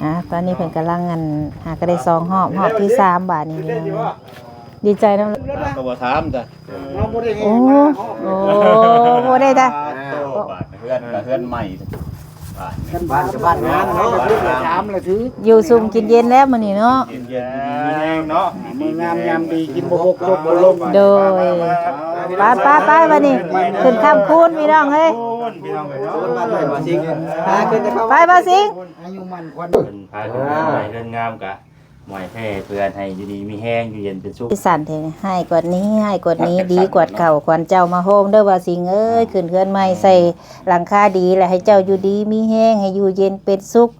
ອ່າ ຕອນນີ້ເພິ່ນກຳລັງ ອັນ ຫາກໍໄດ້ສອງຮອບ ຮອບທີສາມບາດນີ້ພີ່ນ້ອງ. ດີໃຈນຳ ກໍບໍ່ຖາມຈ້ະ ເຮົາບໍ່ໄດ້ແຫ່ມາຮອບ ໂອ້ ບໍ່ໄດ້ຈ້ະ ບາດເຮືອນກໍເຮືອນໃໝ່ ບ້ານກໍບ້ານງາມເນາະ ຖາມລະຖືກ ຢູ່ຊຸ່ມກິນເຢັນແລ້ວມື້ນີ້ເນາະ ກິນເຢັນ ຢູ່ດີມີແຮງເນາະ ມື້ງາມຍາມດີ ກິນບໍ່ບົກຈົກບໍ່ລົງ ໂດຍ ໄປໆໆ ບາດນີ້ ຂຶ້ນຄ່ຳຄູນພີ່ນ້ອງເອີຍ ໄປບ່າວສິງ ອາຍຸໝັ້ນຂວັນ ພາຂຶ້ນເຮືອນໃໝ່ເຮືອນງາມກະ ໝວຍແຜ່ເພື່ອໃຫ້ຢູ່ດີມີແຮງ ຢູ່ເຢັນເປັນສຸກ ທີ່ສັ່ນແທ້ ຮ້າຍກວ່ານີ້ ຮ້າຍກວ່ານີ້ ດີກວ່າເກົ່າ ຂວັນເຈົ້າມາໂຮມເດີບ່າວສິງເອີຍ ຂຶ້ນເຮືອນໃໝ່ໃສ່ຫຼັງຄາດີ ແລະ ໃຫ້ເຈົ້າຢູ່ດີມີແຮງ ໃຫ້ຢູ່ເຢັນເປັນສຸກ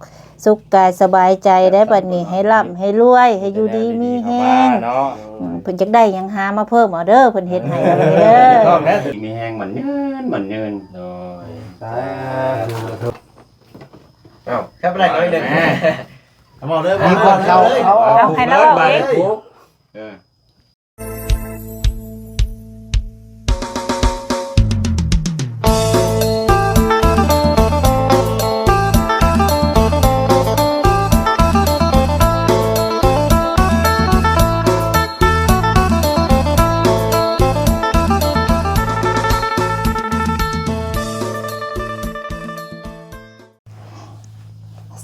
ສຸກກາຍສະບາຍໃຈໄດ໋ ບັດນີ້ ໃຫ້ລ່ຳໃຫ້ລວຍ ໃຫ້ຢູ່ດີມີແຮງ ເນາະ ອືມ ເພິ່ນຢາກໄດ້ຫຍັງຫາມາເພີ່ມເອົາເດີ ເພິ່ນເຮັດໃຫ້ເລີຍເດີ ມີແຮງໝັ້ນຍືນ ໝັ້ນຍືນ ໂດຍ ສາທຸ. ເອົ້າ ແຄບໄລເອົາອີກເດີ ເອົາເວົ້າເລີຍ ມີຄວາມເຊົາ ເອົາ ເອົາໃຫ້ລາວເວົ້າເອງ ເອີ.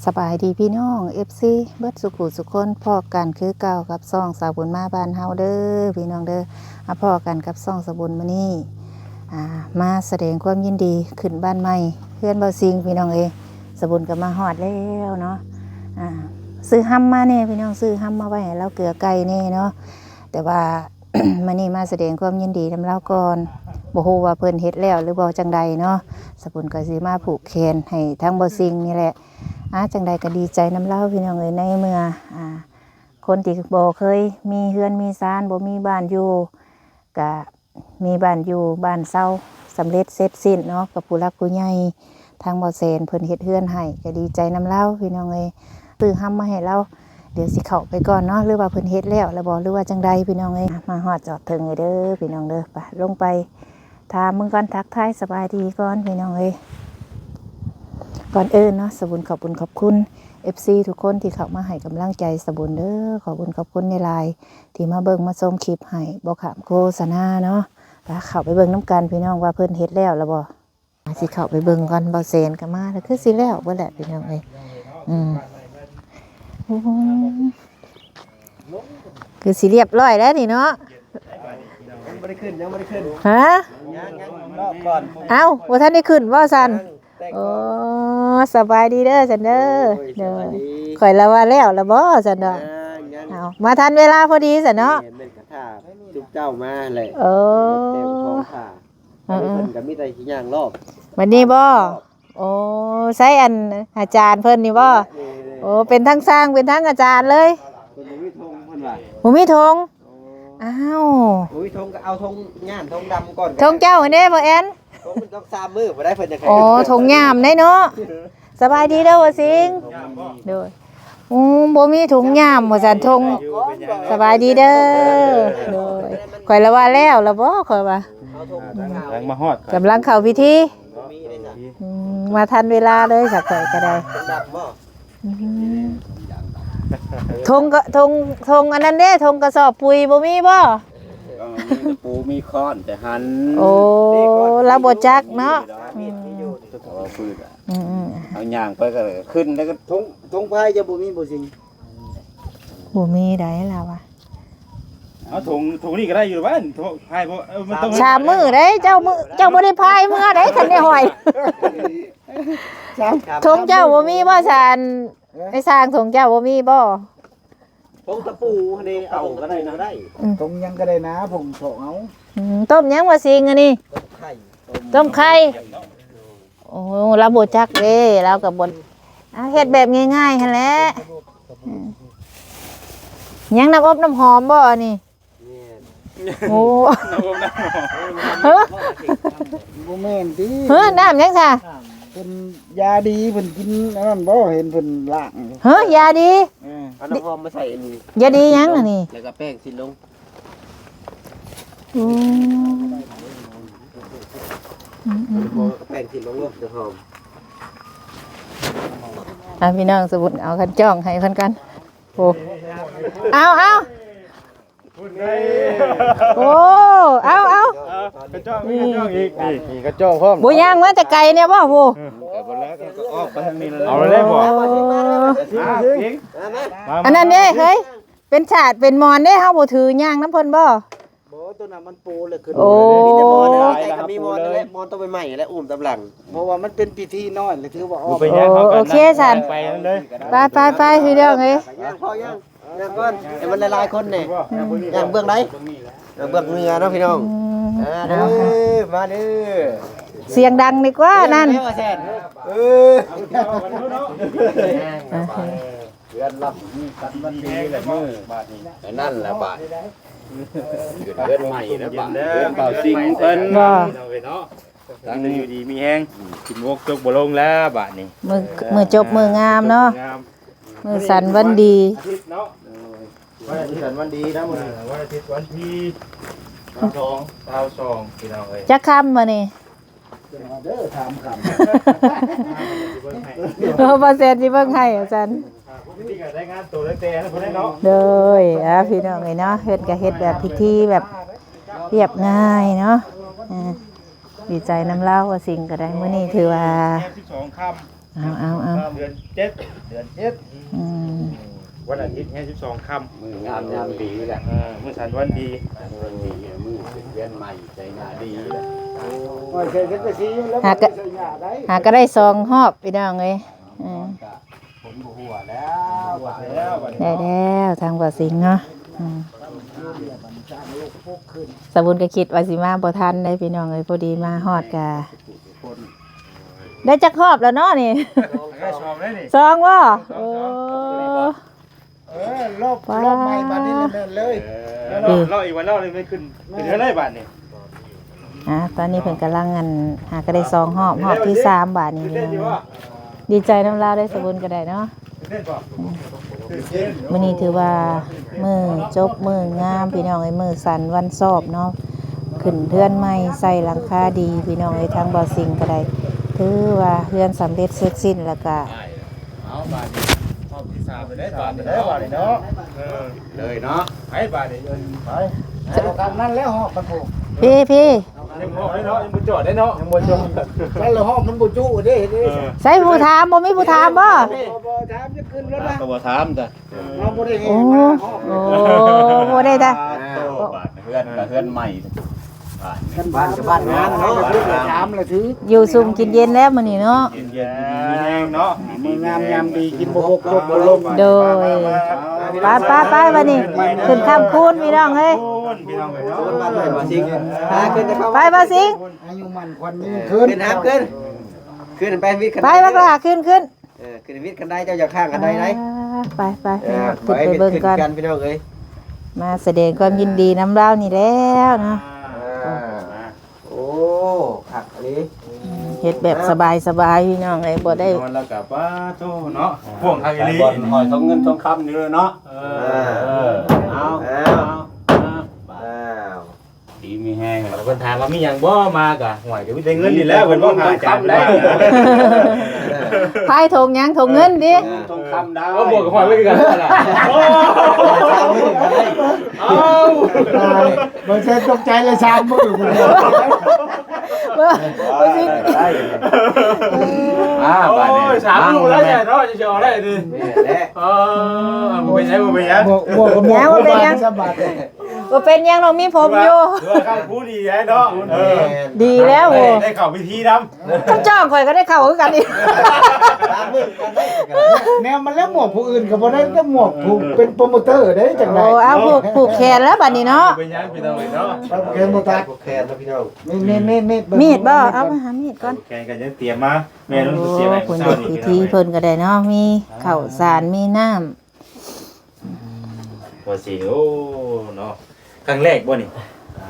ສະບາຍດີພີ່ນ້ອງເອັຟຊີເບິດສູ່ຜູ້ສູ່ຄົນ ພໍ້ກັນຄືເກົ່າກັບຊ່ອງສາວບຸນມາບ້ານເຮົາເດີພີ່ນ້ອງເດີ. ມາພໍ້ກັນກັບຊ່ອງສາວບຸນມື້ນີ້ ອ່າ ມາສະແດງຄວາມຍິນດີຂຶ້ນບ້ານໃໝ່ເຮືອນບ່າວສິງພີ່ນ້ອງເອີຍ. ສາວບຸນກໍມາຮອດແລ້ວເນາະ ອ່າ ຊື້ຮຳມາແດ່ພີ່ນ້ອງ ຊື້ຮຳມາໄວ້ໃຫ້ລາວເກືອໄກ່ແດ່ເນາະ ແຕ່ວ່າ ມື້ນີ້ມາສະແດງຄວາມຍິນດີນຳລາວກ່ອນ ບໍ່ຮູ້ວ່າເພິ່ນເຮັດແລ້ວຫຼືບໍ່ຈັ່ງໃດເນາະ. ສາວບຸນກໍຊິມາຜູກແຂນໃຫ້ທາງບ່າວສິງນີ້ແຫຼະ. ອາ ຈັ່ງໃດກໍດີໃຈນຳລາວພີ່ນ້ອງເອີຍ ໃນເມື່ອ ອາ ຄົນທີ່ບໍ່ເຄີຍມີເຮືອນມີຊານ ບໍ່ມີບ້ານຢູ່ ກະມີບ້ານຢູ່ບ້ານເຊົາສຳເລັດເສັດສິ້ນເນາະ ກັບຜູ້ຫຼັກຜູ້ໃຫຍ່ ທາງບໍ່ແສນເພິ່ນເຮັດເຮືອນໃຫ້ ກໍດີໃຈນຳລາວພີ່ນ້ອງເອີຍ. ຊື້ຮຳມາໃຫ້ລາວ ດຽວຊິເຂົ້າໄປກ່ອນເນາະ ຫຼືວ່າເພິ່ນເຮັດແລ້ວລະບໍ່ ຫຼືວ່າຈັ່ງໃດພີ່ນ້ອງເອີຍ. ມາຮອດຈອດເຖິງເດີພີ່ນ້ອງເດີ ໄປລົງໄປຖາມເບິ່ງກ່ອນ ທັກທາຍສະບາຍດີກ່ອນພີ່ນ້ອງເອີຍ. ກ່ອນອື່ນເນາະ ສາວບຸນຂອບຄຸນຂອບຄຸນເອັຟຊີທຸກຄົນທີ່ເຂົ້າມາໃຫ້ກຳລັງໃຈສາວບຸນເດີ ຂອບຄຸນຂອບຄຸນຫຼາຍໆ ທີ່ມາເບິ່ງມາຊົມຄລິບໃຫ້ ບໍ່ຂ້າມໂຄສະນາເນາະ. ໄປເຂົ້າໄປເບິ່ງນຳກັນພີ່ນ້ອງວ່າເພິ່ນເຮັດແລ້ວລະບໍ່. ຊິເຂົ້າໄປເບິ່ງກ່ອນ ບ່າວແສນກໍມາແລ້ວ ຄືຊິແລ້ວເບິດແຫຼະພີ່ນ້ອງເອີຍ. ອືມ ໂອ້ ຄືຊິລຽບຮ້ອຍແລ້ວນີ້ເນາະ ຍັງບໍ່ໄດ້ຂຶ້ນ ຍັງບໍ່ໄດ້ຂຶ້ນ ຮະ ຍັງໆ ລອບກ່ອນ ເອົ້າ ບໍ່ທັນໄດ້ຂຶ້ນບໍ່ຊັ້ນ? ໂອ້ ສະບາຍດີເດີຊັ້ນເດີ ໂດຍ ໂດຍ ສະບາຍດີ ຂ້ອຍລະວ່າແລ້ວລະບໍ່ຊັ້ນດອກ ຍັງໆ ເອົ້າ ມາທັນເວລາພໍດີຊັ້ນເນາະ ແມ່ນໆ ກະຖ້າຈຸກເຈົ້າມາແຫຼະ ໂອ້ ແຕ່ງຂອງຖ້າ ເອີໆ ເພິ່ນກໍມີແຕ່ຊິຍ່າງລອບ ບັດນີ້ບໍ່? ໂອ້ ໃຊ້ອັນອາຈານເພິ່ນນີ້ບໍ່? ເອີໆ ໂອ້ ເປັນທັງຊ່າງເປັນທັງອາຈານເລີຍ ເພິ່ນບໍ່ມີຖົງ ເພິ່ນວ່າ ບໍ່ມີຖົງ ໂອ້ ອ້າວ ບໍ່ມີຖົງກໍເອົາຖົງຫຍ້ານຖົງດຳກ່ອນ ຖົງເຈົ້າຫັ້ນເດ້ ບໍ່ແອນ ໂອ້ ມັນຕ້ອງສາມມື້ບໍ່ໄດ້ ເພິ່ນຈະໃຫ້ ໂອ້ ຖົງຫຍ້າມໄດ໋ເນາະ. ສະບາຍດີເດີ ບ່າວສິງ ໂດຍ ໂອ້ ບໍ່ມີຖົງຫຍ້າມວ່າຊັ້ນ ຖົງ ສະບາຍດີເດີ ໂດຍ ຂ້ອຍລະວ່າແລ້ວລະບໍ່ ຂ້ອຍວ່າ ກຳລັງມາຮອດ ກຳລັງເຂົ້າພິທີ ອືມ ມາທັນເວລາເລີຍ ສະຂ້ອຍກໍໄດ້ ອືມ ຖົງກະ ຖົງ ຖົງອັນນັ້ນເດ້ ຖົງກະສອບປຸຍບໍ່ມີບໍ່? ເອີ ມີຕະປູມີຄ້ອນແຕ່ຫັ້ນ ໂອ້ ລາວບໍ່ຈັກເນາະ ອືມ ເອົາຟືນ ອືມໆ ເອົາຍ່າງໄປກໍຂຶ້ນ ແລ້ວກໍຖົງ ຖົງພາຍຈະບໍ່ມີບໍ່ຊິງ ບໍ່ມີໃດລາວວ່າ ເອົາຖົງ ຖົງນີ້ກໍໄດ້ຢູ່ບ້ານ ຖົງພາຍບໍ່ ເອີ ມັນຕ້ອງ ສາມມື້ເດ້ ເຈົ້າມື້ ເຈົ້າບໍ່ໄດ້ພາຍເມືອໃດ ຄັນໄດ້ຫ້ອຍ ຖົງເຈົ້າບໍ່ມີບໍ່ຊານ ເອີ ໄອ້ຊ່າງຖົງເຈົ້າບໍ່ມີບໍ່? ຖົງຕະປູຫັ້ນເດ້ ເອົາຖົງກໍໄດ້ນະ ໄດ້ ອືມ ຖົງຫຍັງກໍໄດ້ນະ ຜົມຖົງເອົາ ອືມ ຕົ້ມຫຍັງວ່າຊິງອັນນີ້ ຕົ້ມໄຂ່ ຕົ້ມໄຂ່ ໂອ້ ລາວບໍ່ຈັກເດ້ ລາວກໍບໍ່ ອ່າ ເຮັດແບບງ່າຍໆຫັ້ນແຫຼະ ອືມ ຫຍັງ ນ້ຳອົບນ້ຳຫອມບໍ່ອັນນີ້? ແມ່ນ ໂອ້ ນ້ຳອົບນ້ຳຫອມ ຮະ ບໍ່ແມ່ນຕິ ຮະ ນ້ຳຫຍັງຊະ? ເພິ່ນຢາດີ ເພິ່ນກິນອັນນັ້ນບໍ່ ເຫັນເພິ່ນລ້າງ ຮະ ຢາດີ ເອີ ເອົານ້ຳຫອມມາໃສ່ອັນນີ້ ຢາດີຫຍັງອັນນີ້ ແລ້ວກໍແປ້ງຊິລົງ ອືມ ອືມໆໆ ແປ້ງຊິລົງເນາະ ນ້ຳຫອມ ອ່ະ ພີ່ນ້ອງ ສະບຸນເອົາຄັນຈ້ອງໃຫ້ເພິ່ນກ່ອນ. ໂອ້ ເອົາ ເອົາ ໂອ້ ເອົາ ເອົາ ກະຈ້ອງ ກະຈ້ອງອີກ ນີ້ ນີ້ກະຈ້ອງພ້ອມ. ບໍ່ຍ່າງມາແຕ່ໄກແດ່ບໍ່ຜູ້? ເອີ ກະບໍ່ແລ້ວ ກະອອກໄປທາງນີ້ເລີຍ. ເອົາເລີຍບໍ່? ໂອ້ ອ່ະ ມາ ມາ ອັນນັ້ນເດ້ເຮີ້ຍ ເປັນສາດເປັນໝອນເດ້ ເຮົາບໍ່ຖືຍ່າງນຳເພິ່ນບໍ່? ບໍ່ ໂຕນັ້ນມັນປູແລ້ວຂຶ້ນ. ໂອ້ ມີແຕ່ໝອນນະ ໃຜກະມີໝອນນັ້ນແຫຼະ ໝອນໂຕໃໝ່ໆແຫຼະ ອຸ້ມຕາມຫຼັງ ເພາະວ່າມັນເປັນພິທີນ້ອຍ ແລ້ວຖືວ່າອອກ. ໂອ້ ໂອເຄຊັ້ນ ໄປເລີຍ ໄປ ໄປ ໄປ ພີ່ນ້ອງເອີຍ. ຍ່າງພໍ ຍ່າງ ຍ່າງກ່ອນ ໃຫ້ມັນຫຼາຍໆຄົນແດ່. ຍ່າງເບື້ອງໃດ? ເບື້ອງເໜືອເນາະພີ່ນ້ອງ. ອືມ ອ່າ ເດີ ມາເດີ ສຽງດັງດີກວ່ານັ້ນ. ເອີ ເຮືອນລຳມີກັນມັນດີແຫຼະມື້ບາດນີ້ ອັນນັ້ນແຫຼະບາດ ຂຶ້ນເຮືອນໃໝ່ແລ້ວບາດ ເຮືອນບ່າວສິງເພິ່ນ ພີ່ນ້ອງເອີຍເນາະ. ຕັ້ງຢູ່ດີມີແຮງ ອືມ ກິນໝົກຈົກບໍ່ລົງແລ້ວບາດນີ້. ມື້ ມື້ຈົບມື້ງາມເນາະ ມື້ສັນວັນດີ ອາທິດເນາະ. ໂດຍ ວັນອາທິດ ວັນສັນວັນດີນະມື້ນີ້ ເອີ ວັນອາທິດ ວັນທີຊາວສອງ ຊາວສອງ ພີ່ນ້ອງເອີຍ. ຈັກຄ່ຳມື້ນີ້? ເດີ ຖາມຄ່ຳ ເອີ ບໍ່ແຊນຊິເບິ່ງໃຫ້ວ່າຊັ້ນ. ໂດຍ ອ່າ ພີ່ນ້ອງເອີຍເນາະ ເພິ່ນກະເຮັດແບບພິທີແບບລຽບງ່າຍເນາະ. ເອີ ດີໃຈນຳລາວ ບ່າວສິງກະໄດ້ ມື້ນີ້ຖືວ່າ ສິບສອງຄ່ຳ ເອົາ ເອົາ ເອົາ ເດືອນເຈັດ ເດືອນເຈັດ. ອືມ ວັນອາທິດແຮງສິບສອງຄ່ຳ ມື້ງາມຍາມດີແຫຼະ. ເອີ ມື້ສັນວັນດີ ວັນດີ ມື້ຂຶ້ນເຮືອນໃໝ່ໃຈໜ້າດີແຫຼະ. ຫາກະ ຫາກະໄດ້ສອງຮອບ ພີ່ນ້ອງເອີຍ. ອືມ ຝົນບໍ່ຫົວແລ້ວ ໄດ້ແລ້ວ ທາງບ່າວສິງເນາະ. ອືມ ສາວບຸນກະຄິດວ່າຊິມາບໍ່ທັນເດ້ ພີ່ນ້ອງເອີຍ ພໍດີມາຮອດກະ ໄດ້ຈັກຮອບແລ້ວເນາະນີ້? ໄດ້ສອງແລ້ວນີ້ ສອງບໍ່? ໂອ້ ເອີ ລອບ ລອບໃໝ່ບາດນີ້ແມ່ນເລີຍ. ເອີ ລອບ ລອບອີກວ່າ ລອບນີ້ແມ່ນຂຶ້ນ ຂຶ້ນເຮືອນເລີຍບາດນີ້. ອ່າ ຕອນນີ້ເພິ່ນກຳລັງ ອັນ ຫາກະໄດ້ສອງຮອບ ຮອບທີສາມບາດນີ້ ພີ່ນ້ອງ. ດີໃຈນຳລາວໄດ້ ສາວບຸນກະໄດ້ເນາະ. ມື້ນີ້ຖືວ່າມື້ຈົບມື້ງາມ ພີ່ນ້ອງເອີຍ ມື້ສັນວັນຊອບເນາະ ຂຶ້ນເຮືອນໃໝ່ໃສ່ຫຼັງຄາດີ ພີ່ນ້ອງເອີຍ. ທາງບ່າວສິງກະໄດ້ ຖືວ່າເຮືອນສຳເລັດເສັດສິ້ນ ແລ້ວກະ ເອົາບາດນີ້ຮອບທີສາມໄປໄດ້ບາດນີ້ເນາະ ເອີ ເລີຍເນາະ. ໄປບາດນີ້ ເອີ ໄປ ເອົາກັນນັ້ນແລ້ວຮອບປະໂທ ພີ່ ພີ່ ຍັງຮອບໄດ້ເນາະ ຍັງບໍ່ຈອດໄດ້ເນາະ ຍັງບໍ່ຈອດ. ໃຊ່ແລ້ວຮອບມັນບໍ່ຈຸເດ້ ເອີ ໃສ່ຜູ້ຖາມ ບໍ່ມີຜູ້ຖາມບໍ່? ບໍ່ ບໍ່ຖາມ ຈະຂຶ້ນລົດລະ ກະບໍ່ຖາມຈ້ະ. ເຮົາບໍ່ໄດ້ແຫ່ມາຮອບ ໂອ້ ບໍ່ໄດ້ ບາດເຮືອນກະເຮືອນໃໝ່ ບ້ານກະບ້ານງາມເນາະ ຖາມລະຖືກ ຢູ່ຊຸ່ມກິນເຢັນແລ້ວມື້ນີ້ເນາະ. ກິນເຢັນ ຢູ່ດີມີແຮງເນາະ ມື້ງາມຍາມດີ ກິນບໍ່ບົກຈົກບໍ່ລົງ. ໂດຍ ໄປ ໄປ ໄປ ບາດນີ້ ຂຶ້ນຄ່ຳຄູນ ພີ່ນ້ອງເອີຍ. ໄປ ບ່າວສິງ ອາຍຸໝັ້ນຂວັນຍືນ. ຂຶ້ນ ຂຶ້ນ ຂຶ້ນ ຂຶ້ນໄປວິດ ໄປບັກຫຼ້າ ຂຶ້ນ ຂຶ້ນ. ເອີ ຂຶ້ນວິດຄັນໄດ ເຈົ້າຢ່າຂ້າງຄັນໄດໄດ. ອ່າ ໄປ ໄປ ເອີ ພີ່ນ້ອງ ຂຶ້ນໄປເບິ່ງກ່ອນ ພີ່ນ້ອງເອີຍ. ມາສະແດງຄວາມຍິນດີນຳລາວນີ້ແລ້ວເນາະ. ອ່າ ໂອ້ ຄັກອີ່ຫຼີ ເຮັດແບບສະບາຍໆ ພີ່ນ້ອງເອີຍ ບໍ່ໄດ້ ນອນແລ້ວກະປາໂທເນາະ ພວກຄັກອີ່ຫຼີ ຫອຍທອງເງິນທອງຄຳຢູ່ເນາະ. ເອີ ເອີ ເອົາ ເອົາ ດີມີແຮງ. ເພິ່ນຖາມວ່າມີຫຍັງບໍ່ ມາກະ ຫ້ວຍ ກະມີແຕ່ເງິນນີ້ແຫຼະ ເພິ່ນບອກຫາຈານໄດ້. ພາຍຖົງຫຍັງ ຖົງເງິນຕິ ຖົງຄຳໄດ້. ເອົາ ບວກກັບຫ້ອຍໄວ້ຄືກັນ. ໂອ້ ເອົາ ບໍ່ເຊັນຕົກໃຈເລີຍ ສາມມື້ພຸ້ນ. ບໍ່ ບໍ່ຊິ ອ່າ ໂອ້ຍ ບາດນີ້ ສາມມື້ແລ້ວເນາະ ຊິເອົາໄດ້ນີ້. ແມ່ນແຫຼະ ເອີ ບໍ່ເປັນຫຍັງ ບໍ່ເປັນຫຍັງ ບໍ່ເປັນຫຍັງ ສະບາຍ. ບໍ່ເປັນຫຍັງດອກ ມີຜົມຢູ່ ຄືວ່າ ຄືວ່າຄຳຄູນດີແລ້ວເນາະ. ເອີ ດີແລ້ວ ໂອ້ ໄດ້ເຂົ້າພິທີນຳ ກັບຈ້ອງຂ້ອຍກະໄດ້ເຂົ້າຄືກັນອີກ. ແນວມັນແລ້ວ ໝວກຜູ້ອື່ນກະບໍ່ໄດ້ ແຕ່ໝວກຜູ້ເປັນໂປຣໂມເຕີເດ້ ຈັ່ງໃດ. ໂອ້ ເອົາ ຜູກ ຜູກແຂນແລ້ວບາດນີ້ເນາະ. ເປັນຫຍັງພີ່ນ້ອງເນາະ ຜູກແຂນບໍ່ຕັດ ຜູກແຂນນະພີ່ນ້ອງ. ມີດບໍ່? ເອົາມາຫາມີດກ່ອນ ຜູກແຂນກະຍັງຕຽມມາ. ແມ່ນ ໂອ້ ເພິ່ນກະຊິເຮັດພິທີເພິ່ນກະໄດ້ເນາະ ມີເຂົ້າສານ ມີນ້ຳ. ວ່າຊິ ໂອ້ ເນາະ ຄັ້ງແລກບໍ່ນີ້? ອ່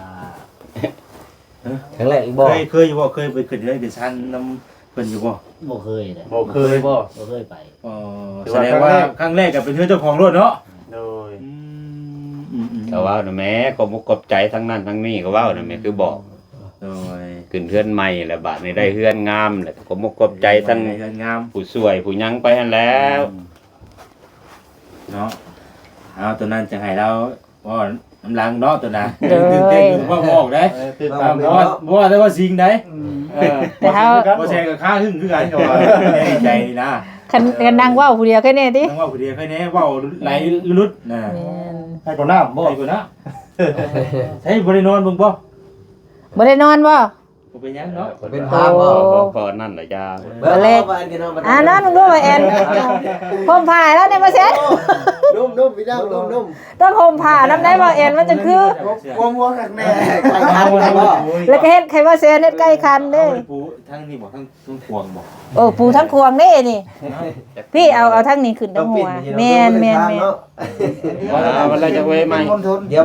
າ ຄັ້ງແລກອີກບໍ່? ເຄີຍ ເຄີຍຢູ່ບໍ່? ເຄີຍໄປຂຶ້ນເຮືອນຂຶ້ນຊານນຳເພິ່ນຢູ່ບໍ່? ບໍ່ເຄີຍເດ້. ບໍ່ເຄີຍບໍ່? ບໍ່ເຄີຍໄປ. ອໍ ສະແດງວ່າຄັ້ງແລກກະເປັນເຮືອນເຈົ້າຂອງໂລດເນາະ. ໂດຍ ອືມ ກະເວົ້ານະແມ່ ຂອບອົກຂອບໃຈທັງນັ້ນທັງນີ້ ກະເວົ້ານະແມ່ ຄືບອກ. ໂດຍ ຂຶ້ນເຮືອນໃໝ່ແລ້ວ ບາດນີ້ໄດ້ເຮືອນງາມແລ້ວ ກໍຂອບອົກຂອບໃຈທັງ ໄດ້ເຮືອນງາມ ຜູ້ຊ່ວຍຜູ້ຫຍັງໄປຫັ້ນແລ້ວ ອືມ ເນາະ. ເອົາ ຕົວນັ້ນຈະໃຫ້ລາວເວົ້ານຳຫຼັງເນາະ ຕົວນັ້ນ ເອີ ຕື່ນເຕັ້ນຢູ່ ເວົ້າບໍ່ອອກເດ້ ເອີ ຕື່ນເຕັ້ນ ເອີ ເນາະ ບໍ່ວ່າແຕ່ວ່າສິ່ງໃດ ອືມ ເອີ ແຕ່ເຮົາ ບໍ່ແຊກກໍຄາຫຶ້ງຄືກັນ ກໍວ່າໃນໃຈນີ້ນະ ຄັນ ຄັນນັ່ງເວົ້າຜູ້ດຽວແຄ່ນີ້ຕິ ນັ່ງເວົ້າຜູ້ດຽວແຄ່ນີ້ ເວົ້າໄຫຼຫຼຸດນະ ແມ່ນ ໃຫ້ກໍນ້ຳບໍ່ ໃຫ້ກໍນ້ຳ ໃຊ້ບໍ່ໄດ້ນອນເບິ່ງບໍ່ ບໍ່ໄດ້ນອນບໍ່? ບໍ່ເປັນຫຍັງເນາະ ເປັນພາບບໍ່? ໂອ້ ພໍນັ້ນລະຢ່າ ເບິ່ງ ເບິ່ງ ເບິ່ງ ອັນນີ້ເນາະ ອ່າ ນອນເບິ່ງດູວ່າແອນ ຫົ່ມຜ້າແລ້ວນີ້ບໍ່ເຊັດ ນຸ່ມໆ ພີ່ນ້ອງ ນຸ່ມໆ ຕ້ອງຫົ່ມຜ້ານຳໄດ້ບໍ່ແອນ ມັນຈັ່ງຄື ຄວາມຫົວຄັກແນ່ ໄກ່ຄັນບໍ່? ແລ້ວກໍເຮັດໃຫ້ວ່າແຊນເຮັດໄກ່ຄັນເດ້ ເອົາໄປປູທາງນີ້ບໍ່ ທາງ ທາງຂວາງບໍ່? ເອີ ປູທາງຂວາງເດ້ນີ້ ພີ່ເອົາ ເອົາທາງນີ້ຂຶ້ນທາງຫົວ ແມ່ນໆໆ ເນາະ ວ່າແລ້ວຈະໄວ້ໃໝ່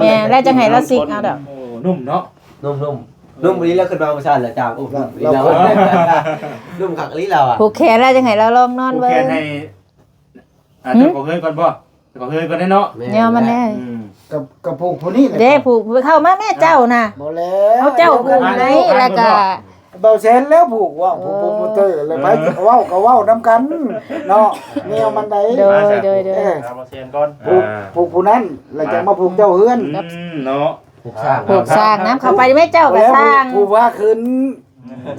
ແມ່ນ ແລ້ວຈັ່ງໃຫ້ລາວຊິກເອົາດອກ ໂອ້ ນຸ່ມເນາະ. ນຸ່ມໆ ນຸ່ມອີ່ຫຼີ ລາວຂຶ້ນມາມື້ເຊົ້າລະຈ້າງ ໂອ້ ນຸ່ມອີ່ຫຼີລາວ ນຸ່ມຄັກອີ່ຫຼີລາວອະ ຜູກແຂນແລ້ວຈັ່ງໃຫ້ລາວລອງນອນເບິ່ງ ຜູກແຂນໃຫ້ ອືມ ອ່າ ເຈົ້າຂອງເຮືອນກ່ອນບໍ່? ເຈົ້າຂອງເຮືອນກ່ອນເດ້ເນາະ ແມ່ນ ແນວມັນແດ່ ອືມ ກັບ ກັບຜູກຜູ້ນີ້ແຫຼະ ເດ້ຜູກ ເຂົ້າມາແມ່ເຈົ້ານະ ບໍ່ແລ້ວ ເອົາເຈົ້າຜູກໃຫ້ ແລ້ວກໍ ບ່າວແສນແລ້ວຜູກ ເວົ້າ ເອີ ຜູກໂປຣໂມເຕີ ແລ້ວໃຜ ເອີ ຊິເວົ້າກໍເວົ້ານຳກັນເນາະ ແນວມັນໃດ ໂດຍ ໂດຍ ໂດຍ ເອີ ເອົາບ່າວແສນກ່ອນ ຜູກ ອ່າ ຜູກຜູ້ນັ້ນ ແລ້ວຈະມາຜູກເຈົ້າເຮືອນ ອືມ ເນາະ ຜູກສ້າງ ຜູກສ້າງນຳ ເຂົ້າໄປແມ່ເຈົ້າກໍສ້າງ ຜູ້ວ່າຂຶ້ນ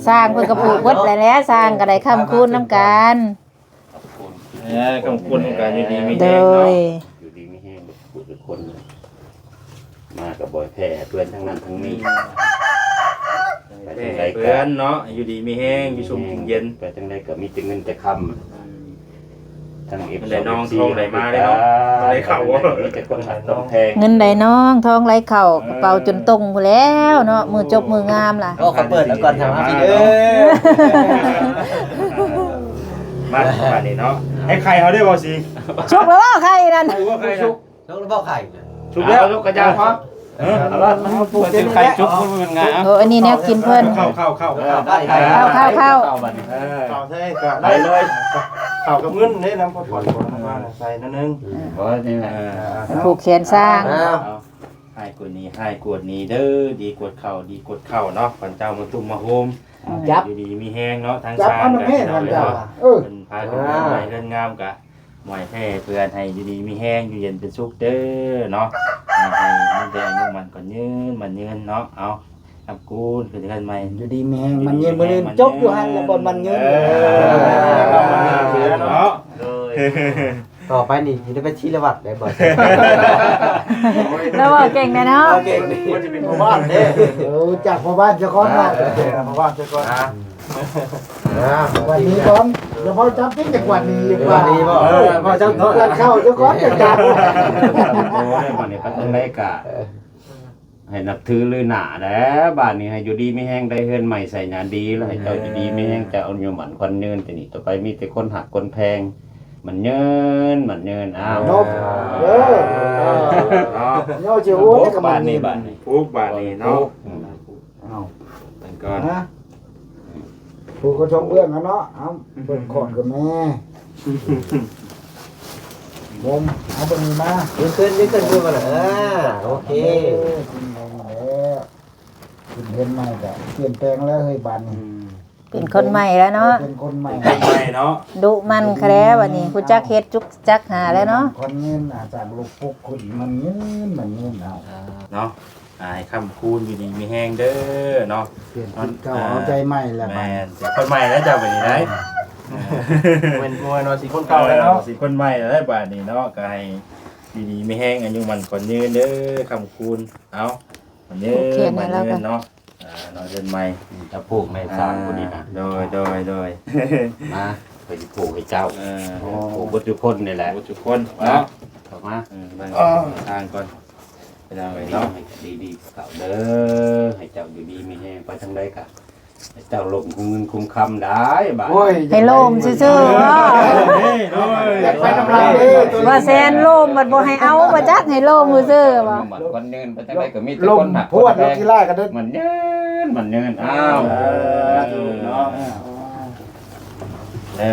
ສ້າງເພິ່ນກໍຜູກເບິດແຫຼະ ແລ້ວສ້າງກໍໄດ້ຄ້ຳຄູນນຳກັນ ເອີ ຂອບຄຸນ ເອີ ຂອບຄຸນນຳກັນ ຢູ່ດີມີແຮງເນາະ ໂດຍ ຢູ່ດີມີແຮງທຸກຄົນ ມາກໍບໍ່ແພ້ເພື່ອນທັງນັ້ນທັງນີ້ ອືມ ໄປທາງໃດກໍ ແພ້ເພື່ອນເນາະ ຢູ່ດີມີແຮງ ຢູ່ຊຸ່ມກິນເຢັນ ໄປທາງໃດກໍມີແຕ່ເງິນແຕ່ຄຳ ອືມ ທັງເອັຟຊີ ເງິນໄຫຼນອງ ເອັຟຊີ ທອງໄຫຼມາເດ້ເນາະ ໄດ້ເຂົ້າ ມີແຕ່ຄົນຮັກຄົນແພງ ເງິນໄຫຼນອງ ທອງໄຫຼເຂົ້າ ເອີ ກະເປົາຈົນຕົງພຸ້ນແລ້ວເນາະ ມື້ຈົບມື້ງາມລະ ເອົາ ເຂົາເປີດແລ້ວກ່ອນ ຖາມຫາພີ່ເດີ ມາ ມານີ້ເນາະ ໃຫ້ໄຂ່ເຮົາໄດ້ບໍ່ຊິ ສຸກແລ້ວບໍ່ໄຂ່ນັ້ນ ໄຂ່ບໍ່ ໄຂ່ນະ ສຸກແລ້ວບໍ່ໄຂ່ ສຸກແລ້ວ ເອົາລູກກະຢາພໍ ເອີ ເອົາລະ ມັນ ມັນປູກເຕັມໄຂ່ ເຕັມ ສຸກ ເອີ ມັນງາມ ໂອ້ ອັນນີ້ແນວກິນເພິ່ນ ເຂົ້າ ເຂົ້າ ເຂົ້າ ເອີ ເຂົ້າ ເຂົ້າ ເຂົ້າ ເຂົ້າ ເຂົ້າ ເຂົ້າ ເຂົ້າ ເຂົ້າ ເຂົ້າ ເຂົ້າ ເຂົ້າ ເຂົ້າ ເຂົ້າ ເຂົ້າ ເຂົ້າກັບເງິນເດ້ ນຳພວກຂ້ອຍ ຂອງມາໃສ່ໜ້ອຍໜຶ່ງ ອືມ ເອີ ນີ້ແຫຼະ ເອີ ຜູກແຂນຊ້າງ ອ້າວ ເອົາ ໃຫ້ກວດນີ້ ໃຫ້ກວດນີ້ເດີ ດີກວດເຂົ້າ ດີກວດເຂົ້າເນາະ ຂວັນເຈົ້າມາຕຸ້ມມາໂຮມ ຈັບ ຢູ່ດີມີແຮງເນາະ ທາງ ຈັບ ຊ້າງ ເອົານຳແມ່ ຂວັນເຈົ້າ ເອີ ເພິ່ນພາຂຶ້ນເຮືອນໃໝ່ເຮືອນງາມກະ ໝວຍແຜ່ເພື່ອໃຫ້ຢູ່ດີມີແຮງ ຢູ່ເຢັນເປັນສຸກເດີເນາະ ໃຫ້ມີແຕ່ອາຍຸໝັ້ນຂວັນຍືນ ໝັ້ນຍືນເນາະ ເອົາ ກັບກູນຂຶ້ນເຮືອນໃໝ່ ຢູ່ດີມີແຮງ ໝັ້ນຍືນ ມື້ນີ້ຈົບຢູ່ຫັ້ນແຫຼະ ບ່ອນໝັ້ນຍືນ ເອີ ເນາະ ໂດຍ ຕໍ່ໄປນີ້ຊິໄດ້ໄປທີລະວັດໄດ້ບໍ່ ລາວເວົ້າເກັ່ງແດ່ເນາະ ເວົ້າເກັ່ງ ມັນຈະເປັນພໍ່ບ້ານເດ້ ເອີ ຈາກພໍ່ບ້ານສາກ່ອນເນາະ ເອີ ຈາກພໍ່ບ້ານສາກ່ອນ ອ່າ ກວດນີ້ກ່ອນ ຢ່າເວົ້າຈັບຕິ ຈະກວດນີ້ ກວດນີ້ບໍ່ ເອີ ເວົ້າຈັບເນາະ ກວດເຂົ້າຊະກ່ອນ ຈັດການ ໂອ້ຍ ບັດນີ້ໄປທາງໃດກະ ໃຫ້ນັບຖືລືໜ້າແຫຼະ ບາດນີ້ໃຫ້ຢູ່ດີມີແຮງ ໄດ້ເຮືອນໃໝ່ໃສ່ໜ້າດີ ແລ້ວໃຫ້ເຈົ້າຢູ່ດີມີແຮງ ເຈົ້າອາຍຸໝັ້ນຂວັນຍືນ ແຕ່ນີ້ຕໍ່ໄປມີແຕ່ຄົນຮັກຄົນແພງ ໝັ້ນຍືນ ໝັ້ນຍືນ ອ້າວ ນົບເດີ ເນາະ ໂຍຊິໂອຍ ບາດນີ້ ບາດນີ້ ຜູກບາດນີ້ເນາະ ອືມ ເອົາ ເບິ່ງກ່ອນ ຮະ ຜູ້ກໍຊົມເບື້ອງຫັ້ນເນາະ ເອົາ ເບິ່ງຂອນກັນແດ່ ບົມ ເອົາເບິ່ງນີ້ມາ ຍືນຂຶ້ນ ຍືນຂຶ້ນ ຍືນມາ ເອີ ໂອເຄ ເອີ ຂຶ້ນເຮືອນໃໝ່ກໍປ່ຽນແປງແລ້ວເຮີ້ຍ ບາດນີ້ ອືມ ເປັນຄົນໃໝ່ແລ້ວເນາະ ເປັນຄົນໃໝ່ ເປັນຄົນໃໝ່ເນາະ ດຸໝັ່ນແຄ່ແລ້ວ ບາດນີ້ຮູ້ຈັກເຮັດ ຮູ້ຈັກຫາແລ້ວເນາະ ຄົນເງິນ ອາຈານລູກປຸກຂຶ້ນ ມັນເງິນ ມັນເງິນ ເອົາ ເນາະ ອ່າ ໃຫ້ຄ້ຳຄູນ ຢູ່ດີມີແຮງເດີເນາະ ປ່ຽນຈິດເກົ່າ ເອີ ເອົາໃຈໃໝ່ແລ້ວ ແມ່ນ ບາດນີ້ ເປັນຄົນໃໝ່ແລ້ວເຈົ້າ ບາດນີ້ໄດ໋ ເປັນຄົນໃໝ່ເນາະ ຊິຄົນເກົ່າແລ້ວເນາະ ເອີ ຊິຄົນໃໝ່ແລ້ວ ບາດນີ້ເນາະ ກໍໃຫ້ຢູ່ດີມີແຮງ ອາຍຸໝັ້ນຂວັນຍືນເດີ ຄ້ຳຄູນ ເອົາ ໝັ້ນຍືນ ໝັ້ນຍືນເນາະ ອ່າ ເນາະ ເຮືອນໃໝ່ ອືມ ຈະຜູກໃນສາງຜູ້ນີ້ນະ ອ່າ ໂດຍ ໂດຍ ໂດຍ ມາ ຂ້ອຍຊິຜູກໃຫ້ເຈົ້າ ເອີ ຜູກເບິດທຸກຄົນນີ້ແຫຼະ ເບິດທຸກຄົນເນາະ ເຂົ້າມາ ເອີ ເບິ່ງ ອ່າ ທາງກ່ອນ ເປັນຫຍັງເນາະ ດີໆ ເຂົ້າເດີ ໃຫ້ເຈົ້າຢູ່ດີມີແຮງ ໄປທາງໃດກະໃຫ້ເຈົ້າລົ້ມຄຸມເງິນຄຸມຄຳໄດ້ບາດ ໂອ້ຍ ໃຫ້ລົ້ມຊື່ໆ ເນາະ ເອີ ຢາກໄປນຳລາວເດ້ ວ່າແຊນລົ້ມບັດບໍ່ໃຫ້ເອົາ ບໍ່ຈັກໃຫ້ລົ້ມຊື່ໆ ວ່າ ມັນຄົນເງິນ ໄປທາງໃດກໍມີແຕ່ຄົນຮັກ ລົມພວດ ຄົນແພງ ແລ້ວກິນຫຼາຍກໍໄດ້ ໝັ້ນຍືນ ໝັ້ນຍືນ ອ້າວ ສາທຸເນາະ ເອີ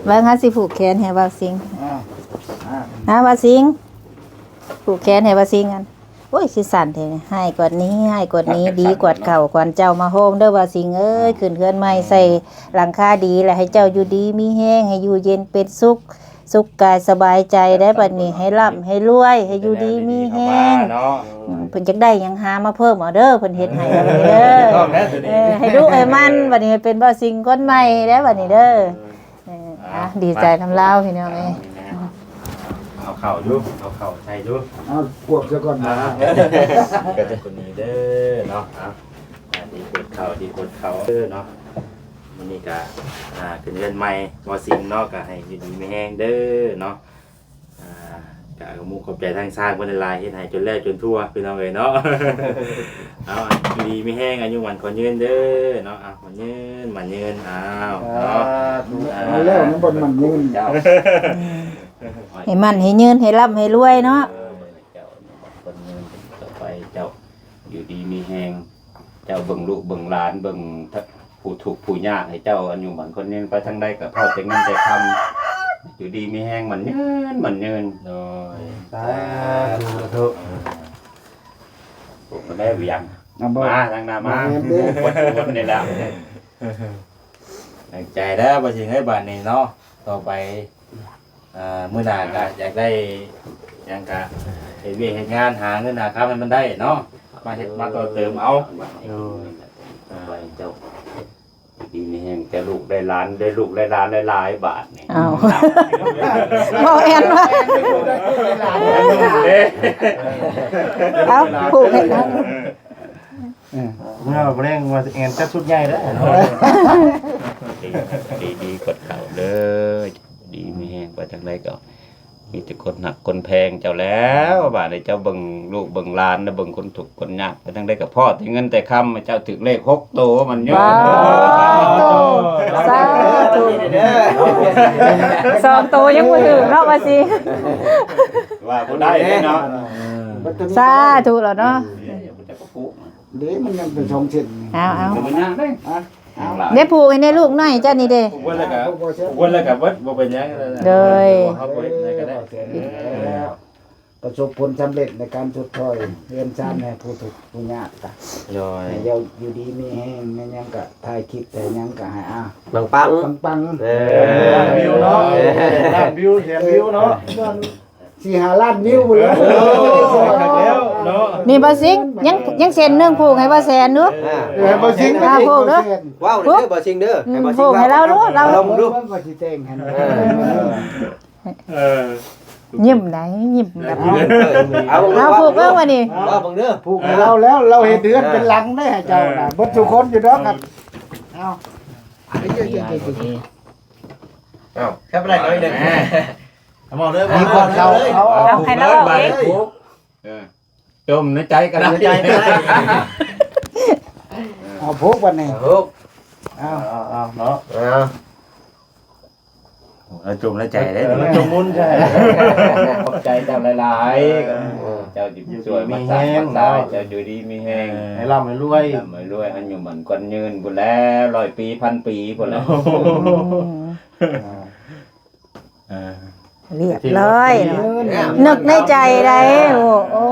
ເບິ່ງຫາຊິຜູກແຂນໃຫ້ບ່າວສິງ ອ່າ ອ່າ ບ່າວສິງ ຜູກແຂນໃຫ້ບ່າວສິງຫັ້ນ ໂອ້ຍ ຊິສັ່ນແທ້ ຮ້າຍກວ່ານີ້ ຮ້າຍກວ່ານີ້ ດີກວ່າເກົ່າ ກວ່າເຈົ້າມາໂຮມເດີ ບ່າວສິງເອີຍ. ຂຶ້ນເຮືອນໃໝ່ ໃສ່ຫຼັງຄາດີ ແລ້ວໃຫ້ເຈົ້າຢູ່ດີມີແຮງ ໃຫ້ຢູ່ເຢັນເປັນສຸກ ສຸກກາຍສະບາຍໃຈໄດ໋. ບັດນີ້ໃຫ້ລ່ຳໃຫ້ລວຍ ໃຫ້ຢູ່ດີມີແຮງ. ເນາະ ອືມ ເພິ່ນຢາກໄດ້ຫຍັງຫາມາເພີ່ມເອົາເດີ ເພິ່ນເຮັດໃຫ້ແລ້ວເດີ. ເອີ ໃຫ້ດຸໃຫ້ໝັ່ນ ບັດນີ້ໃຫ້ເປັນບ່າວສິງຄົນໃໝ່ເດີ ບັດນີ້ເດີ. ເອີ ອ່ະ ອ່ະ ດີໃຈນຳລາວພີ່ນ້ອງເອີຍ. ເອົາເຂົ້າຢູ່ ເອົາເຂົ້າໃສ່ຢູ່ ເອົາພວກຊະກ່ອນນະ. ອ່ະ ກະຈະຄົນນີ້ເດີເນາະ. ອ່ະ ອ່ະ ດີກົດເຂົ້າ ດີກົດເຂົ້າເດີເນາະ. ມື້ນີ້ກະ ອ່າ ຂຶ້ນເຮືອນໃໝ່ ບໍ່ຊິງເນາະ ກະໃຫ້ຢູ່ດີມີແຮງເດີເນາະ. ອ່າ ກະຂອບມຸກຂອບໃຈທາງຊ່າງເພິ່ນຫຼາຍໆ ເຮັດໃຫ້ຈົນແລ້ວຈົນທົ່ວ ພີ່ນ້ອງເອີຍເນາະ. ເອົາ ຢູ່ດີມີແຮງ ອາຍຸໝັ້ນຂວັນຍືນເດີເນາະ. ເອົາ ໝັ້ນຍືນ ໝັ້ນຍືນ. ເອົາ ສາທຸ ເນາະ ເອົາແລ້ວນຳບ່ອນໝັ້ນຍືນ ເຈົ້າ ໃຫ້ໝັ້ນໃຫ້ຍືນ ໃຫ້ລ່ຳໃຫ້ລວຍເນາະ. ເອີ ເຈົ້າ ໝັ້ນຍືນຕໍ່ໄປ ເຈົ້າ ຢູ່ດີມີແຮງ ເຈົ້າເບິ່ງລູກເບິ່ງຫຼານ ເບິ່ງຜູ້ທຸກຜູ້ຍາກ ໃຫ້ເຈົ້າອາຍຸໝັ້ນຂວັນຍືນ ໄປທາງໃດກະພໍແຕ່ເງິນແຕ່ຄຳ ຢູ່ດີມີແຮງ ໝັ້ນຍືນ ໝັ້ນຍືນ. ໂດຍ ສາທຸ ສາທຸ. ໂອ້ ໄດ້ຫວຽງ ມາທາງໜ້າມາ ມາເຫັນເດ້ ຄົນນີ້ແຫຼະ. ຕັ້ງໃຈເດີ ບໍ່ຊິງເອີຍ ບາດນີ້ເນາະ ຕໍ່ໄປ ອ່າ ມື້ໜ້າກະຢາກໄດ້ຫຍັງກະເຮັດວຽກເຮັດງານ ຫາເງິນຫາຄຳໃຫ້ມັນໄດ້ເນາະ ມາເຮັດມາຕໍ່ເຕີມເອົາ. ໂດຍ ໄປເຈົ້າ ດີມີແຮງ ແຕ່ລູກໄດ້ຫຼານ ໄດ້ລູກໄດ້ຫຼານຫຼາຍໆ ບາດນີ້. ອ້າວ ເວົ້າແອນວ່າ ເດ້ ເອົາ ຜູກໃຫ້ ເອີ ເມື່ອແລງວ່າຊິແອນຈັດຊຸດໃຫຍ່ເດີ. ດີ ດີ ດີກວ່າເກົ່າເດີ ດີມີແຮງ ໄປທາງໃດກໍມີແຕ່ຄົນຮັກຄົນແພງເຈົ້າແລ້ວ. ບາດນີ້ເຈົ້າເບິ່ງລູກເບິ່ງຫຼານ ເບິ່ງຄົນທຸກຄົນຍາກ ໄປທາງໃດກໍພໍແຕ່ເງິນແຕ່ຄຳ. ເຈົ້າຖືກເລກຫົກໂຕ ໝັ້ນຍືນ. ວ້າວ ສາທຸ ສອງໂຕຍັງບໍ່ຖືກເນາະ ວ່າຊິ ວ່າບໍ່ໄດ້ເດ້ເນາະ. ສາທຸແລ້ວເນາະ. ເດ້ ມັນຍັງເປັນສອງເສັ້ນ. ເອົາ ເອົາ ມັນຍາກເດ້. ເດ້ ຜູກໃຫ້ແດ່ລູກນ້ອຍເຈົ້ານີ້ເດ້. ຜູກເບິດແລ້ວກະ ຜູກເບິດແລ້ວກະເບິດ ບໍ່ເປັນຫຍັງ. ໂດຍ ເຮົາບໍ່ເຮັດຫຍັງກໍໄດ້. ປະສົບຜົນສຳເລັດໃນການຊົດຊ່ອຍເຮືອນຊານໃຫ້ຜູ້ທຸກຜູ້ຍາກກະ. ໂດຍ ໃຫ້ເຈົ້າຢູ່ດີມີແຮງ ແມ່ນຫຍັງກະຖ່າຍຄລິບ ແຕ່ຫຍັງກະໃຫ້ ອ່າ ປັງໆ ປັງໆ. ເອີ ລ້ານວິວເນາະ ເອີ ລ້ານວິວ ແສນວິວເນາະ. ສີ່ຫ້າລ້ານວິວພຸ້ນແຫຼະ. ໂອ້ ຄັກແລ້ວເນາະ. ນີ້ບ່າວສິງ ຍັງ ຍັງເສັ້ນໜຶ່ງ ຜູກໃຫ້ບ່າວແສນດູ. ອ່າ ເອີ ໃຫ້ບ່າວສິງ ອ່າ ຜູກເດີ. ເວົ້າເດີບ່າວສິງເດີ. ອືມ ໃຫ້ບ່າວສິງ ຜູກໃຫ້ລາວດູ ລາວ ລອງດູ ວ່າຊິແຕ່ງໃຫ້. ເອີ ຍິ້ມໄດ໋ ຍິ້ມແບບ ເອົາ ເອົາ ຜູກເບິ່ງວ່ານີ້ ເວົ້າເບິ່ງເດີ. ຜູກໃຫ້ລາວແລ້ວ ລາວເຮັດເຮືອນເປັນຫຼັງໄດ້ໃຫ້ເຈົ້ານະ ເບິດທຸກຄົນຢູ່ດອກ. ເອົາ ເອົາ ແຄ່ບໍ່ໄດ້ໜ້ອຍໜຶ່ງ. ເອົາເລີຍ ໃຫ້ເຂົາ ເອົາ ໃຫ້ລາວເອົາເອງ. ເອີ ຈົ່ມໃນໃຈກໍໄດ້ ຈົ່ມໃນໃຈກໍໄດ້. ເອົາຜູກບັດນີ້ ຜູກ. ເອົາ ເອົາ ເອົາເນາະ ເອົາ ເອົາ ຈົ່ມໃນໃຈເດ້ ເອີ ຈົ່ມບຸນໃຈ. ຂອບໃຈເຈົ້າຫຼາຍໆ. ເອີ ເຈົ້າຊິຊ່ວຍມາສາງມາສາຍ ເຈົ້າຢູ່ດີມີແຮງ ໃຫ້ລ່ຳໃຫ້ລວຍ ລ່ຳໃຫ້ລວຍ ອາຍຸໝັ້ນຂວັນຍືນພຸ້ນແຫຼະ ຮ້ອຍປີ ພັນປີພຸ້ນແຫຼະ. ໂອ້ ອືມ ອ່າ ຮຽບຮ້ອຍເນາະ ນຶກໃນໃຈໄດ໋. ໂອ້ ໂອ້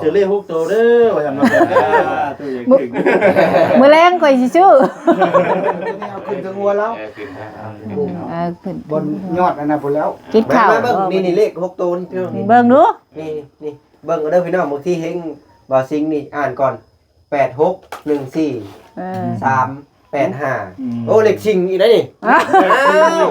ຖືກເລກຫົກໂຕເດີ ວ່າຊັ້ນເນາະ. ມື້ແລງຂ້ອຍຊິຊື້ ເອົາຂຶ້ນເທິງຫົວລາວ ເອີ ຂຶ້ນ ເອີ ຂຶ້ນ ບົນຍອດອັນນັ້ນພຸ້ນແລ້ວ. ກິນເຂົ້າ ມາເບິ່ງ ນີ້ ນີ້ເລກຫົກໂຕນີ້ ເບິ່ງດູ ນີ້ ນີ້ ເບິ່ງເດີພີ່ນ້ອງ ບາງທີເຫັນບ່າວສິງນີ້ ອ່ານກ່ອນ ແປດຫົກໜຶ່ງສີ່ ເອີ ສາມແປດຫ້າ. ອືມ ໂອ້ ເລກສິງອີກແລ້ວນີ້. ອ້າວ ອ້າວ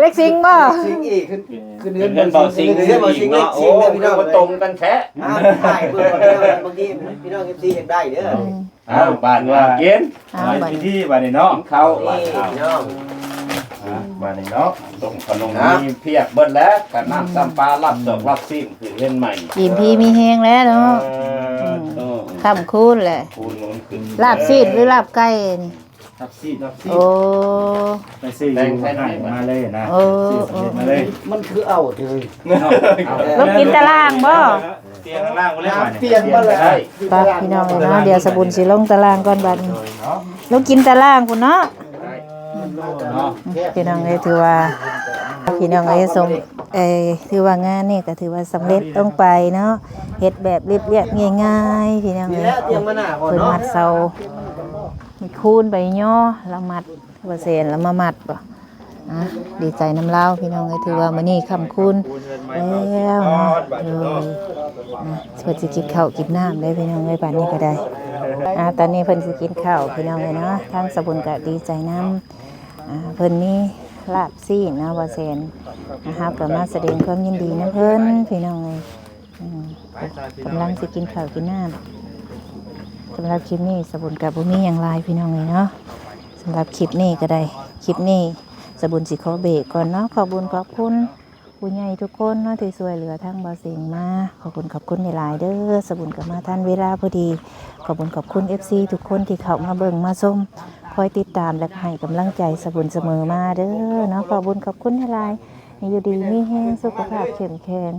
ເລກສິງບໍ່? ເລກສິງອີກ ຂຶ້ນ ຂຶ້ນເຮືອນ ເຮືອນບ່າວສິງ ເຮືອນບ່າວສິງເລກສິງເດີພີ່ນ້ອງ ໂອ້ ມັນຕົງກັນແທ້. ອ້າວ ຖ່າຍເບິ່ງກ່ອນເດີ ບາງທີພີ່ນ້ອງເອັຟຊີຢາກໄດ້ເດີ. ອືມ ອ້າວ ບາດວ່າກິນ ອ້າວ ບາດນີ້ ບາດນີ້ເນາະ ກິນເຂົ້າ ນີ້ ບາດນີ້ເນາະ ພີ່ນ້ອງ ອ່າ ບາດນີ້ເນາະ ຕົ້ມຂະໜົມ ອ່າ ມີພຽບເບິດແລ້ວ ກັບນ້ຳ ອືມ ຊຳປາ ລາບສອກ ລາບຊີ້ນ ຄືເຮືອນໃໝ່ ກິນພີມີແຮງແລ້ວເນາະ. ເອີ ອືມ ເອີ ຄ້ຳຄູນແຫຼະ ຄູນໜູນຂຶ້ນ ລາບຊີ້ນຫຼືລາບໄກ່ນີ້? ລາບຊີ້ນ ລາບຊີ້ນ. ໂອ້ ໄປຊື້ຢູ່ຮ້ານມາເລີຍນະ. ໂອ້ ຊື້ສຳເລັດມາເລີຍ. ມັນຄືເອົາເລີຍເນາະ. ລົງກິນຕາລ່າງບໍ່? ຕຽງຂ້າງລ່າງບໍ່ໄດ້ ຕຽງບໍ່ໄດ້. ໄປ ພີ່ນ້ອງເນາະ ດຽວສະບຸນຊິລົງຕາລ່າງກ່ອນບາດນີ້. ໂດຍເນາະ ລົງກິນຕາລ່າງພຸ້ນເນາະ. ເນາະ ພີ່ນ້ອງເອີຍ ຖືວ່າ ພີ່ນ້ອງເອີຍ ສົມ ເອີ ຖືວ່າງານນີ້ກໍຖືວ່າສຳເລັດລົງໄປເນາະ. ເຮັດແບບລຽບໆງ່າຍໆ ພີ່ນ້ອງເອີຍ. ເພິ່ນມັດເສົາ ມີຄູນໃບຍໍ ລາວມັດ ບໍ່ແຊນລາວມາມັດບໍ່. ອ່າ ດີໃຈນຳລາວພີ່ນ້ອງເອີຍ ຖືວ່າມື້ນີ້ຄ່ຳຄູນແລ້ວເນາະ. ໂດຍ ອ່າ ເພິ່ນຊິກິນເຂົ້າກິນນ້ຳເດ້ພີ່ນ້ອງເອີຍ ບາດນີ້ກໍໄດ້. ອ່າ ຕອນນີ້ເພິ່ນຊິກິນເຂົ້າພີ່ນ້ອງເອີຍເນາະ. ທາງສາວບຸນກໍດີໃຈນຳ ອ່າ ເພິ່ນມີລາບຊີ້ນເນາະ ບໍ່ແຊນ. ອ່າ ເຮົາກໍມາສະແດງຄວາມຍິນດີນຳເພິ່ນພີ່ນ້ອງເອີຍ. ອືມ ກຳລັງຊິກິນເຂົ້າກິນນ້ຳ. ສຳລັບຄລິບນີ້ສາວບຸນກໍບໍ່ມີຫຍັງຫຼາຍພີ່ນ້ອງເອີຍເນາະ. ສຳລັບຄລິບນີ້ກໍໄດ້ ຄລິບນີ້ສາວບຸນຊິຂໍເບຣກກ່ອນເນາະ. ຂອບບຸນຂອບຄຸນຜູ້ໃຫຍ່ທຸກຄົນເນາະ ທີ່ຊ່ວຍເຫຼືອທາງບ່າວເສັງມາ. ຂອບຄຸນຂອບຄຸນຫຼາຍໆເດີ. ສາວບຸນກໍມາທັນເວລາພໍດີ. ຂອບບຸນຂອບຄຸນເອັຟຊີທຸກຄົນທີ່ເຂົ້າມາເບິ່ງມາຊົມ ຄອຍຕິດຕາມ ແລະ ໃຫ້ກຳລັງໃຈສາວບຸນສະເໝີມາເດີເນາະ. ຂອບບຸນຂອບຄຸນຫຼາຍໆ. ໃຫ້ຢູ່ດີມີແຮງ ສຸຂະພາບເຂັ້ມແຂງ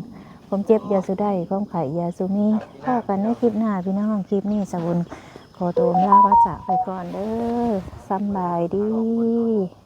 ຄວາມເຈັບຢ່າສູ່ໄດ້ ຄວາມໄຂ້ຢ່າສູ່ມີ. ພໍ້ກັນໃນຄລິບໜ້າພີ່ນ້ອງ. ຄລິບນີ້ສາວບຸນຂໍຕົວລາວາຈາໄປກ່ອນເດີ. ສຳບາຍດີ.